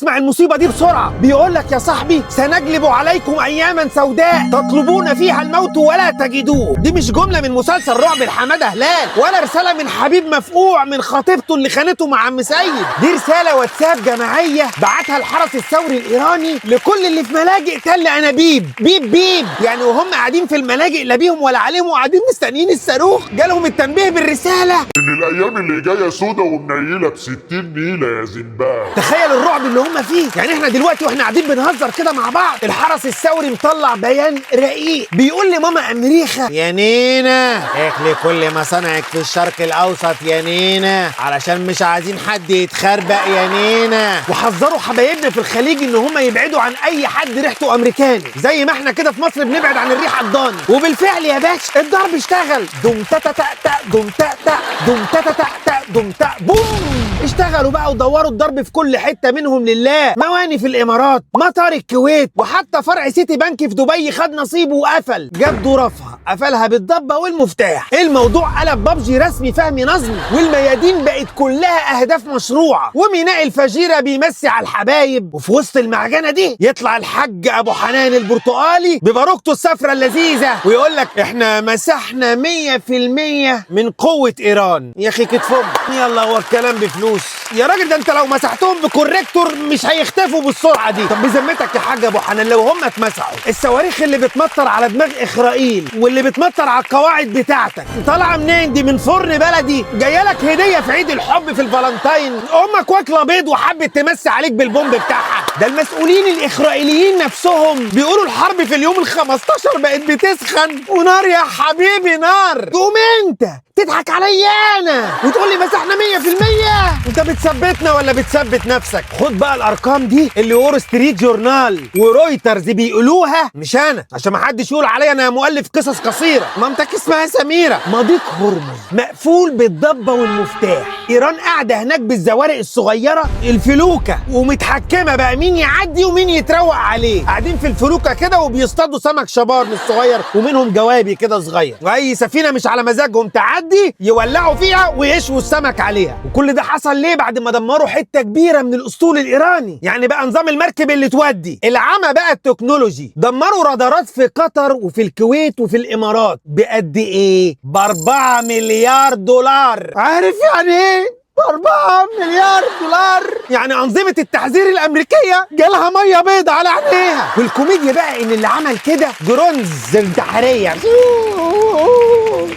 اسمع المصيبة دي بسرعة. بيقول لك يا صاحبي سنجلب عليكم اياما سوداء تطلبون فيها الموت ولا تجدوه. دي مش جملة من مسلسل رعب الحماده هلال، ولا رسالة من حبيب مفقوع من خطيبته اللي خانته مع عم سيد. دي رسالة واتساب جماعية بعتها الحرس الثوري الايراني لكل اللي في ملاجئ تل انابيب. بيب بيب يعني، وهم قاعدين في الملاجئ لا بيهم ولا عليهم وقاعدين مستنيين الصاروخ، جالهم التنبيه بالرسالة ان الايام اللي جاية سودا ومنيله ب60 نيله يا زنباع. تخيل الرعب اللي هم فيه. يعني احنا دلوقتي واحنا قاعدين بنهزر كده مع بعض، الحرس الثوري مطلع بيان رقيق بيقول لماما امريخا يا نينا اخلي كل مصانعك في الشرق الاوسط يا نينا، علشان مش عايزين حد يتخربق يا نينا. وحذروا حبايبنا في الخليج ان هم يبعدوا عن اي حد ريحته امريكاني، زي ما احنا كده في مصر بنبعد عن الريحة الضاني. وبالفعل يا باشا الضرب اشتغل، دم تا تا تا دم تا تا دم تا تا تا دم تا بوم. اشتغلوا بقى ودوروا الضرب في كل حتة منهم لله، مواني في الامارات، مطار الكويت، وحتى فرع سيتي بنك في دبي خد نصيبه وقفل، جاب ظرفها قفلها بالضبه والمفتاح. الموضوع قلب بابجي رسمي فهمي نظمي، والميادين بقت كلها اهداف مشروعه، وميناء الفجيرة بيمسي على الحبايب. وفي وسط المعجنه دي يطلع الحاج ابو حنان البرتقالي بباروكته السفرة اللذيذة ويقول لك احنا مسحنا 100% من قوة ايران. يا اخي كتفهم، يلا هو الكلام بفلوس يا راجل، ده انت لو مسحتهم ب corrector مش هيختفوا بالسرعة دي. طب بذمتك يا حاج ابو حنان لو هم اتمسحوا، الصواريخ اللي بتمطر على دماغ اسرائيل واللي بتمطر على القواعد بتاعتك طالعه منين دي؟ من فرن بلدي جاية لك هديه في عيد الحب في الفالنتاين، امك واكله بيض وحبت تمسي عليك بالبومب بتاعها. ده المسؤولين الاسرائيليين نفسهم بيقولوا الحرب في اليوم ال15 بقت بتسخن ونار يا حبيبي نار. تقوم انت تضحك عليا انا وتقول لي مسحنا 100%؟ انت بتثبتنا ولا بتثبت نفسك؟ خد بقى الارقام دي اللي وول ستريت جورنال ورويترز بيقولوها، مش انا، عشان ما حدش يقول عليا انا مؤلف قصص قصيرة. مامتك اسمها سميرة. مضيق هرمز مقفول بالضبه والمفتاح، ايران قاعدة هناك بالزوارق الصغيرة الفلوكه ومتحكمه بقى مين يعدي ومين يتروق عليه. قاعدين في الفلوكه كده وبيصطادوا سمك شبار من الصغير ومنهم جوابي كده صغير، واي سفينة مش على مزاجهم تعدي يولعوا فيها ويشووا السمك عليها. وكل ده حصل ليه؟ بعد ما دمروا حتة كبيرة من الاسطول الايراني. يعني بقى نظام المركب اللي تودي العمى بقى التكنولوجي، دمروا رادارات في قطر وفي الكويت وفي الامارات بقد ايه؟ ب4 مليار دولار. عارف يعني ايه 4 مليار دولار؟ يعني أنظمة التحذير الأمريكية جالها مية بيضة على عينيها. والكوميديا بقى إن اللي عمل كده drones انتحارية،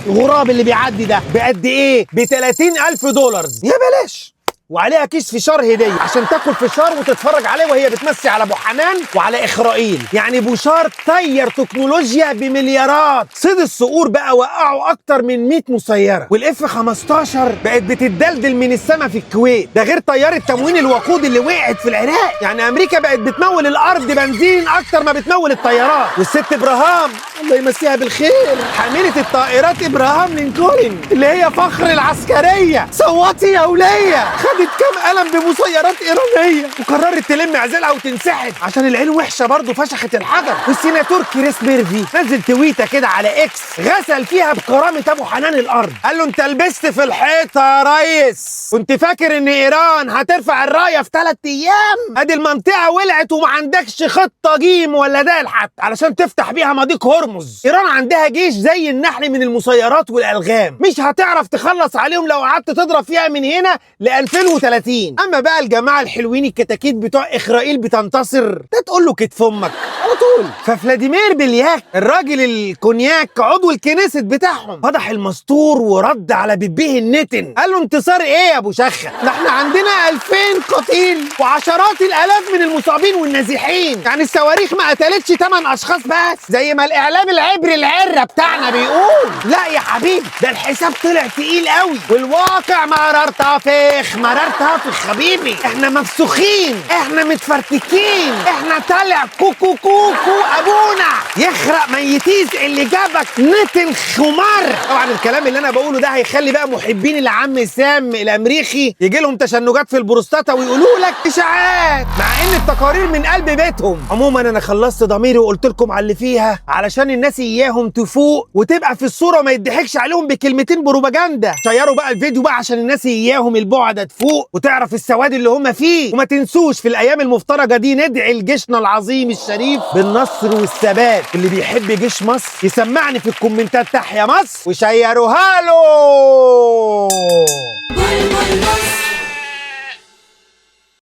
الغراب اللي بيعدي ده بقد إيه؟ ب30,000 دولار يا بلاش، وعليها كيس فشار هديه عشان تاكل فشار وتتفرج عليه وهي بتمسي على ابو حنان وعلى اسرائيل. يعني بوشار طير تكنولوجيا بمليارات. صيد الصقور بقى وقعوا اكتر من 100 مسيره، وال F 15 بقت بتدلدل من السما في الكويت، ده غير طيارة تموين الوقود اللي وقعت في العراق. يعني امريكا بقت بتمول الارض بنزين اكتر ما بتمول الطيارات. والست ابراهام الله يمسيها بالخير، حامله الطائرات ابراهام لينكولن اللي هي فخر العسكرية، صوتي يا وليه، خدت كام قلم بمسيرات ايرانية وقررت تلم عزلها وتنسحب عشان العين وحشة برضه فشخت الحجر. والسيناتور كريس ميرفي نزل تويته كده على اكس غسل فيها بكرامة ابو حنان الارض، قال له انت لبست في الحيطة يا ريس، كنت فاكر ان ايران هترفع الراية في 3 ايام؟ ادي المنطقة ولعت وما عندكش خطه جيم ولا دال حتى علشان تفتح بيها مضيق هرمز. ايران عندها جيش زي النحل من المسيرات والالغام، مش هتعرف تخلص عليهم لو قعدت تضرب فيها من هنا ل 2030. اما بقى الجماعة الحلوين الكتاكيت بتوع اسرائيل بتنتصر، ده تقول له كتف امك على طول. ففلاديمير بلياك الراجل الكونياك عضو الكنيست بتاعهم فضح المستور ورد على بيبيه النتن، قال له انتصار ايه يا ابو شخه؟ ده احنا عندنا 2000 قتيل وعشرات الالاف من المصابين والنازحين، يعني الصواريخ ما قتلتش 8 اشخاص بس زي ما الاعلام العبري العره بتاعنا بيقول. لا يا حبيبي، ده الحساب طلع تقيل قوي، والواقع مرار طافخ مرار طافخ حبيبي. احنا مفسوخين، احنا متفرتكين، احنا طالع كوكو كو. ابوكو ابونا، يخرق ميتيز اللي جابك نتن خمار. طبعا الكلام اللي انا بقوله ده هيخلي بقى محبين العم سام الامريكي يجي لهم تشنجات في البروستاتا ويقولوا لك اشاعات، مع ان التقارير من قلب بيتهم. عموما انا خلصت ضميري وقلت لكم على اللي فيها علشان الناس اياهم تفوق وتبقى في الصورة وما يضحكش عليهم بكلمتين بروباجندا. شيروا بقى الفيديو بقى عشان الناس اياهم البعده تفوق وتعرف السواد اللي هم فيه. وما تنسوش في الايام المفترجه دي ندعي لجيشنا العظيم الشريف بالنصر والثبات. اللي بيحب جيش مصر يسمعني في الكومنتات تحيا مصر وشيروها له.